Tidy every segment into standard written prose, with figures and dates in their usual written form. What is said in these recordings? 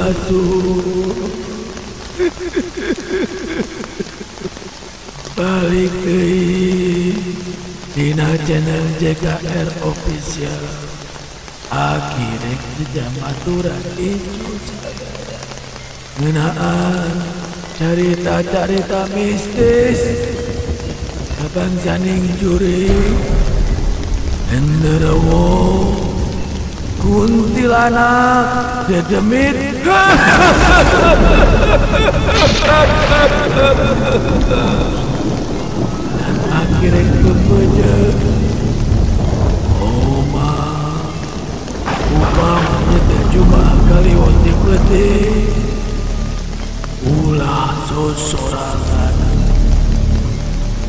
Sampurasun. Balik deui dina channel JKR Official. Akhirnya jamaturan incu sadaya ngeunaan carita-carita mistis kabangsaning jurig, genderuwo, kuntilanak, dedemit. Dan akhirnya kepeje oma upamanya teh Jumat kaliwon di peuting ulah sosorangan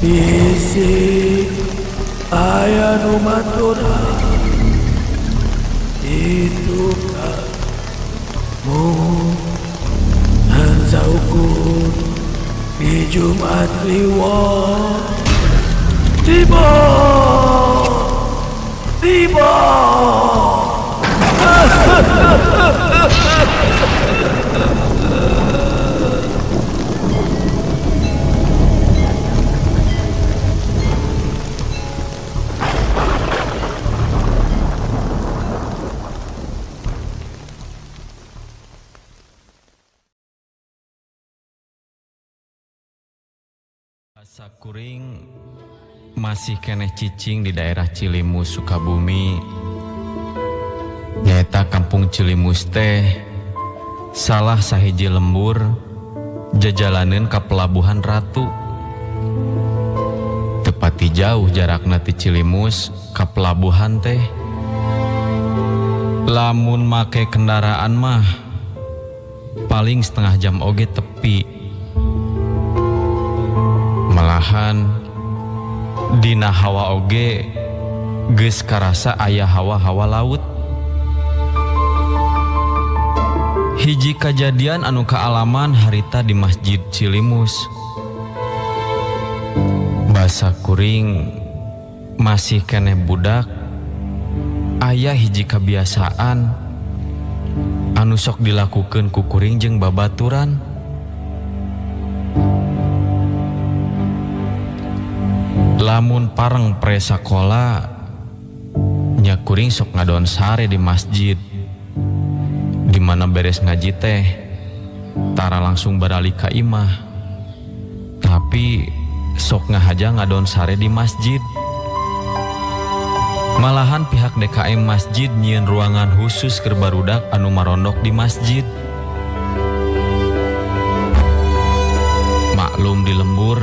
bisi aya nu maturan itu kamu dan saukur di Jumat Kliwon tiba tiba. Sakuring masih keneh cicing di daerah Cilimus, Sukabumi. Nyaeta kampung Cilimus teh salah sahiji lembur jajalaneun ka Pelabuhan Ratu. Tepati jauh jarakna ti Cilimus ka pelabuhan teh. Lamun make kendaraan mah paling setengah jam oge tepi. Malahan dina hawa oge geus karasa aya hawa-hawa laut. Hiji kajadian anu kaalaman harita di Masjid Cilimus. Basa kuring masih keneh budak, aya hiji kabiasaan anu sok dilakukeun ku kuring jeung babaturan. Lamun pareng pre sakola nya kuring sok ngadon sare di masjid. Di mana beres ngaji teh tara langsung baralik ka imah, tapi sok ngahaja ngadon sare di masjid. Malahan pihak DKM masjid nyieun ruangan khusus keur barudak anu marondok di masjid. Maklum di lembur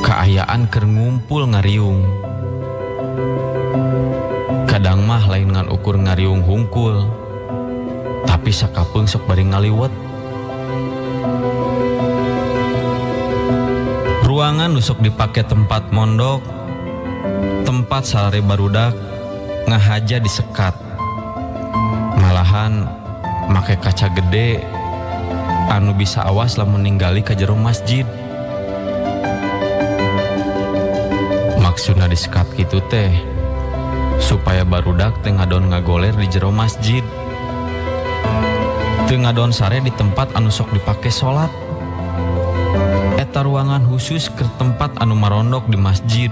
kaayaan keur ngumpul ngariung. Kadang mah lain ngan ukur ngariung hungkul, tapi sakapeung sok bari ngaliwet. Ruangan nu sok dipake tempat mondok, tempat sare barudak ngahaja disekat. Malahan make kaca gede anu bisa awas lamun ninggali ka jero masjid. Maksudna disekat kitu teh supaya barudak teu ngadon ngagoler di jero masjid, teu ngadon sare di tempat anu sok dipake salat. Eta ruangan khusus ke tempat anu marondok di masjid.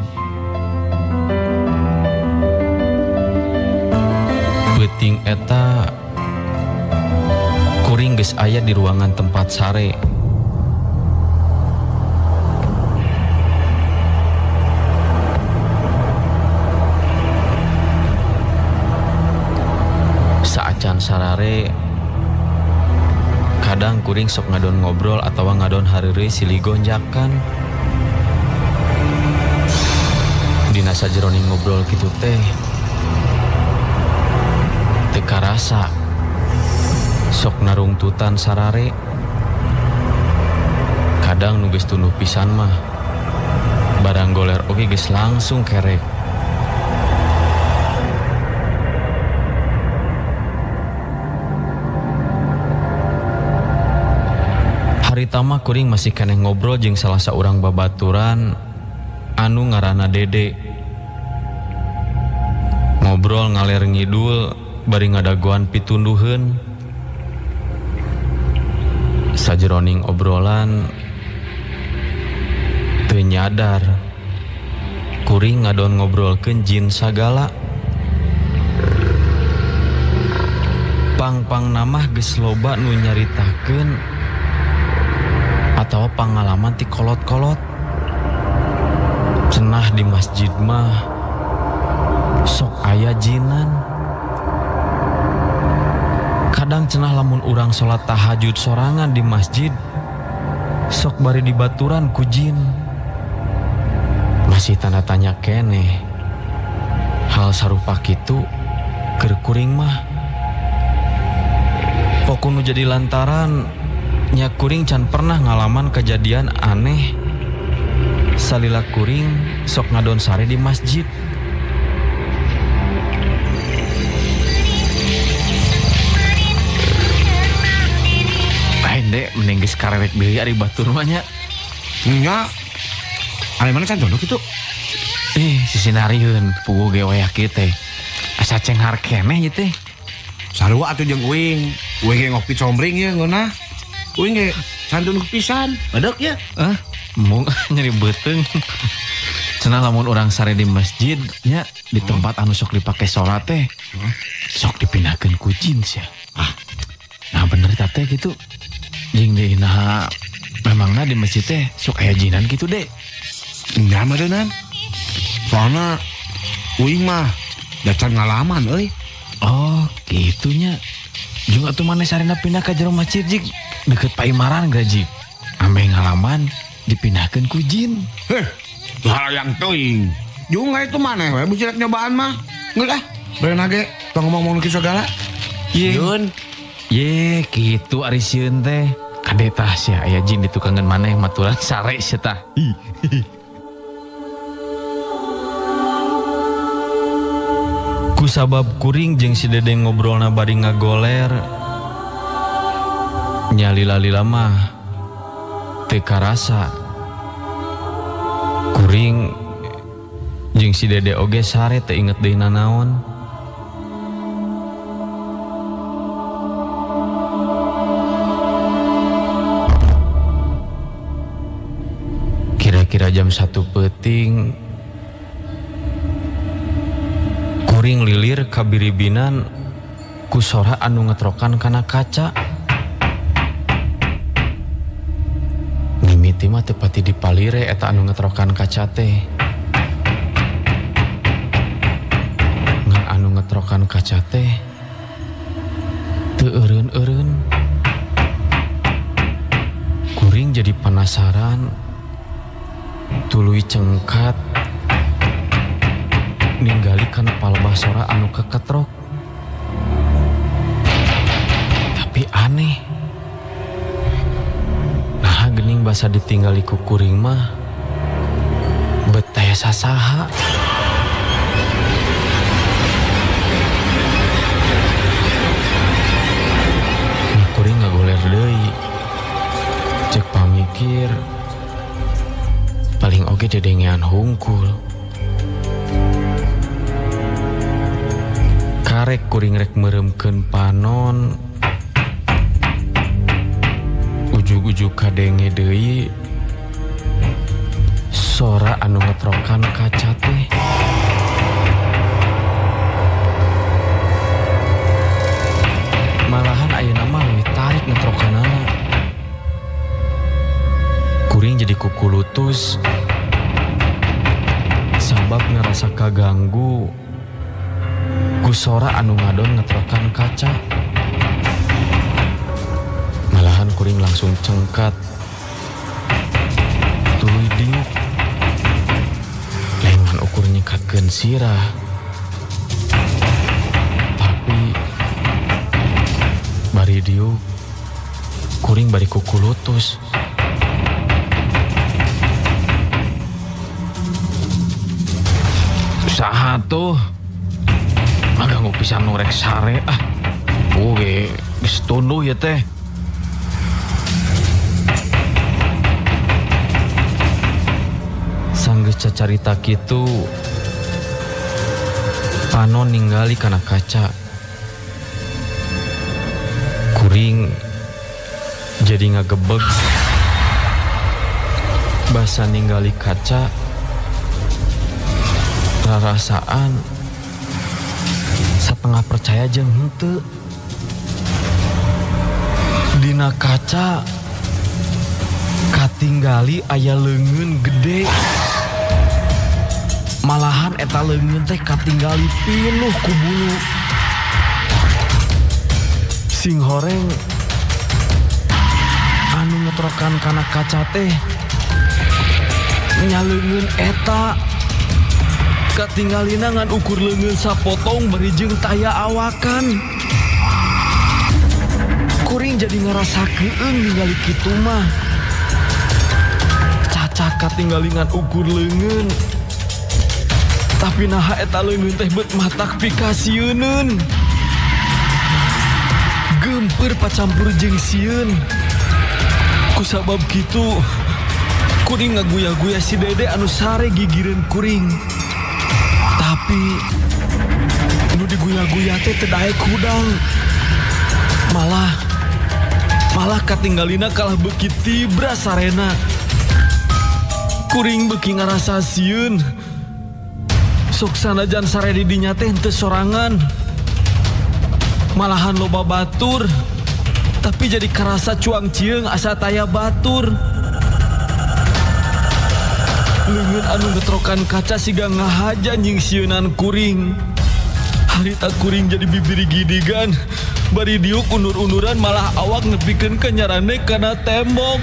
Peuting eta kuring geus aya di ruangan tempat sare. Saacan sarare kadang kuring sok ngadon ngobrol atau ngadon hareureuy silih gonjakan. Dina sajeroning ngobrol kitu teh teu karasa sok narungtutan sarare. Kadang nu geus tunduh pisan mah barang goler oge geus langsung kerek. Harita mah kuring masih keneh ngobrol jeung salah saurang babaturan anu ngaranna Dede. Ngobrol ngaler ngidul bari ngadagoan pitunduheun. Sajeroning obrolan teu nyadar kuring ngadon ngobrolkeun jin sagala. Pang-pang namah geus loba nu nyaritakeun atawa pangalaman ti kolot-kolot. Cenah di masjid mah sok aya jinan. Kadang cenah lamun urang salat tahajud sorangan di masjid sok bari dibaturan ku jin. Masih tanda tanya keneh. Hal sarupa kitu keur kuring mah. Pokok nu jadi lantaran nya kuring can pernah ngalaman kejadian aneh salila kuring sok ngadon sare di masjid. Lain dek, mending geus karewek deui ari batur mah nya. Nya. Ari mana can jodoh kitu? Sisinarieun puguh ge wayah kieu teh. Asa cenghar keneh ieu teh. Sarua atuh jeung uing. Uing ge ngopi combring ye ngeunah. Uing ge santun pisan. Bedek ye. Mung nyeri beuteung. Cenah lamun urang sare di masjid nya di tempat anu sok dipake salat teh. Sok dipindahkeun ku jin sia. Ah. Nah bener ta teh kitu. Jeung deui naha memangna di masjid teh sok aya jinan kitu deh. Nya meureunnan. Soalna uing mah da can ngalaman euy. Oh, gitunya. Jeung atuh maneh sarena pindah ka jero masjid jig deket Paimaran gaji. Ameh ngalaman dipindahkeun ku jin. Heh, hayang teuing. Jeung itu maneh we bisi rek nyobaan mah. Geus ah, bereuna ge tong ngomong-ngomong kitu sagala. Yeun. Ye, kitu ari sieun teh. Kade tah sia aya jin ditukangan maneh maturan sare sia tah. Kusabab kuring jeung si Dede ngobrolna bari ngagoler nya lila-lila mah teu karasa kuring jeung si Dede oge sare teu inget deui nanaon. Kira-kira jam 1 peuting kuring lilir kabiribinan ku sora anu ngetrokan kana kaca. Mimiti mah teu pati dipalire eta anu ngetrokan kaca teh. Ngan anu ngetrokan kaca teh teu eureun-eureun. Kuring jadi penasaran, tuluy cengkat ninggali kana palebah sora anu keketrok. Tapi aneh. Nah gening basa ditinggali ku kuring mah bet taya sasaha. Nah kuring ngagoler deui. Cek pamikir paling oge dedengean hungkul. Karek kuring rek meremkeun panon, ujug-ujug kadenge deui sora anu ngetrokan kaca teh. Malahan ayeuna mah leuwih tarik ngetrokanana. Kuring jadi kukulutus sabab ngerasa kaganggu ku sora anu ngadon ngetrokan kaca. Malahan kuring langsung cengkat tuluy diuk. Lengan ukur nyekatkeun sirah, tapi bari diuk kuring bari kukulutus. Saha tuh ngaganggu pisan nu rek sare ah. Oke, geus tunduh ya teh. Sanggeus cacarita kitu panon ninggali kana kaca. Kuring Jadi ngagebeg basa ninggali kaca rarasaan satengah percaya jeung henteu. Dina kaca katinggali aya leungeun gede. Malahan eta leungeun teh katinggali pinuh ku bulu. Sing horeng anu ngetrokan kana kaca teh nya leungeun eta. Katinggalina ngan ukur leungeun sapotong bari jeung taya awakan. Kuring jadi ngarasa keung ningali kitu mah. Caca katinggali ngan ukur leungeun. Tapi naha eta leungeun teh bet matak pikasieuneun. Geumpeur pacampur jeung sieun. Kusabab kitu kuring ngaguya-guya si Dede anu sare gigireun kuring. Tapi nu diguya-guya teh teu daek hudang. Malah katinggalina kalah beuki tibra sarena. Kuring beuki ngarasa sieun. Sok sanajan sare di dinya teh henteu sorangan. Malahan loba batur. Tapi jadi karasa cuang cieung asa taya batur. Leungeun anu ngetrokan kaca siga ngahaja nyingsieunan kuring. Harita kuring jadi bibiri gidigan. Bari diuk unur-unuran malah awak nepikeun ka nyarane kana tembok.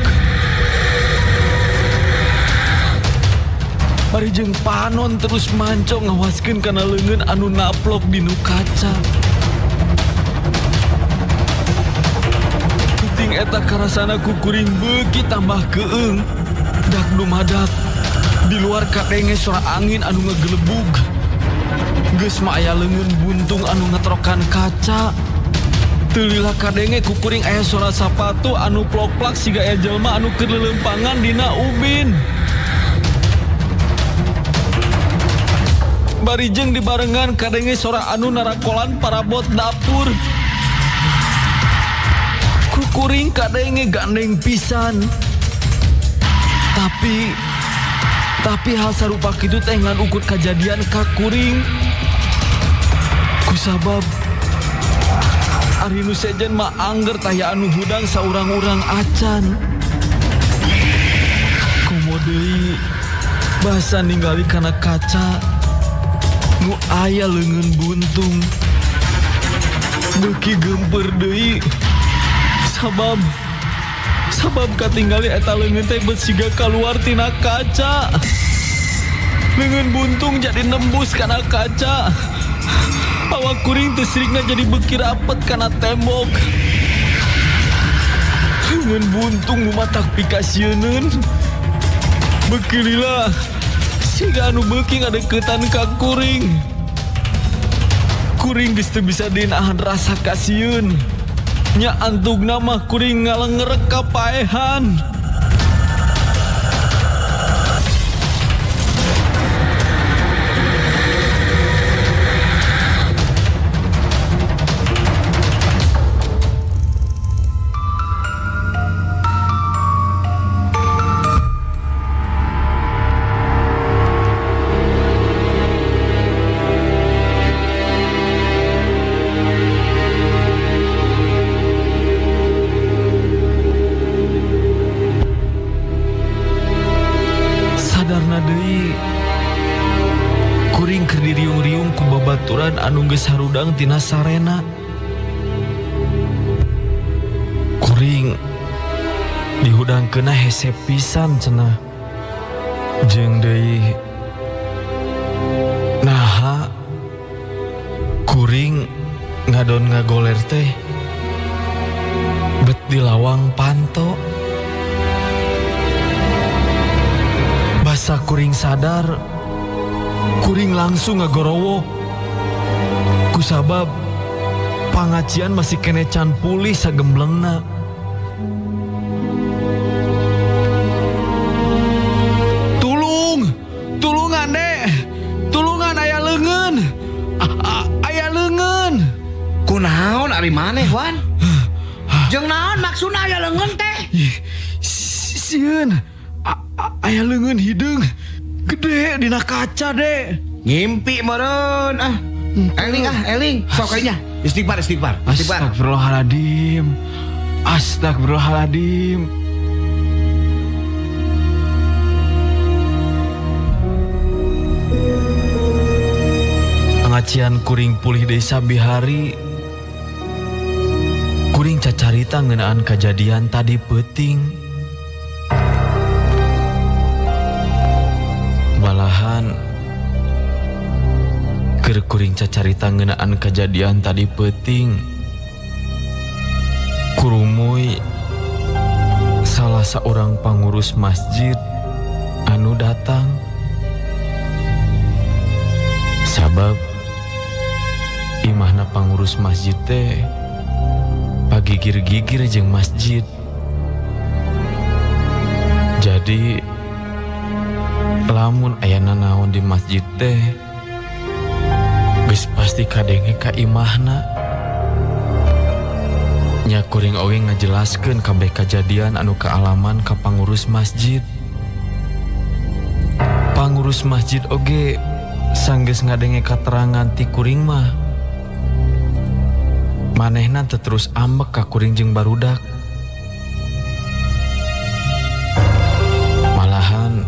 Bari jeung panon terus mancong ngawaskeun kana leungeun anu naplok dinu kaca. Puting eta karasana ku kuring beuki tambah keung. Dak dumadak di luar kadenge suara angin anu ngegelebug. Geus mah aya leungeun buntung anu ngetrokan kaca. Teu lila kadenge ku kuring aya suara sapatu anu plok-plak siga aya jelema anu keur leuleumpangan dina ubin. Bari jeung dibarengan kadenge sora anu narakolan parabot dapur. Ku kuring kadenge gandeng pisan. Tapi hal sarupa kitu teh ngan ukur kajadian ka kuring. Kusabab ari nu sejen mah angger taya anu hudang saurang-urang acan. Komo deui basa ningali kana kaca nu aya leungeun buntung. Beuki geumpeur deui sabab katinggali eta leungeun teh bet siga kaluar tina kaca. Leungeun buntung jadi nembus kana kaca. Awak kuring teu sirikna jadi beuki rapet kana tembok. Leungeun buntung nu matak pikasieuneun. Beuki lila siga anu beuki ngadeukeutan ka kuring. Kuring geus teu bisa dinahan rasa kasieun. Nya antugna mah kuring ngalengerek ka paehan. Kuring keur diriung-riung ku babaturan anu geus harudang tina sarena. Kuring dihudangkeunna hese pisan cenah. Jeung deui naha kuring ngadon ngagoler teh bet di lawang panto. Basa kuring sadar, kuring langsung ngagorowok. Kusabab pangacian masih kene can pulih sagemblengna. Tulung, tulungan dek, tulungan aya leungeun, aya leungeun. Kunaon ari maneh Wan? Jeung naon maksudna aya leungeun teh? Sieun. Aya leungeun hideung gede dina kaca deh. Ngimpi meureun ah. Eling ah, eling. Sok kayaknya. Istighfar, istighfar. Istighfar. Astagfirullahaladzim. Astagfirullahaladzim. Pengajian kuring pulih desa bihari. Kuring cacarita ngeunaan kajadian tadi peuting. Malahan keur kuring cacarita ngeunaan kajadian tadi peuting. Kurumuy salah seorang pengurus masjid anu datang. Sabab imahna pengurus masjid teh pagigir-gigir jeung masjid. Jadi lamun aya nanaon di masjid teh geus pasti kadenge ka imahna. Nya kuring oge ngajelaskeun kabeh kajadian anu kaalaman ka pangurus masjid. Pangurus masjid oge sanggeus ngadenge katerangan ti kuring mah. Manehna teu terus ambek ka kuring jeung barudak. Malahan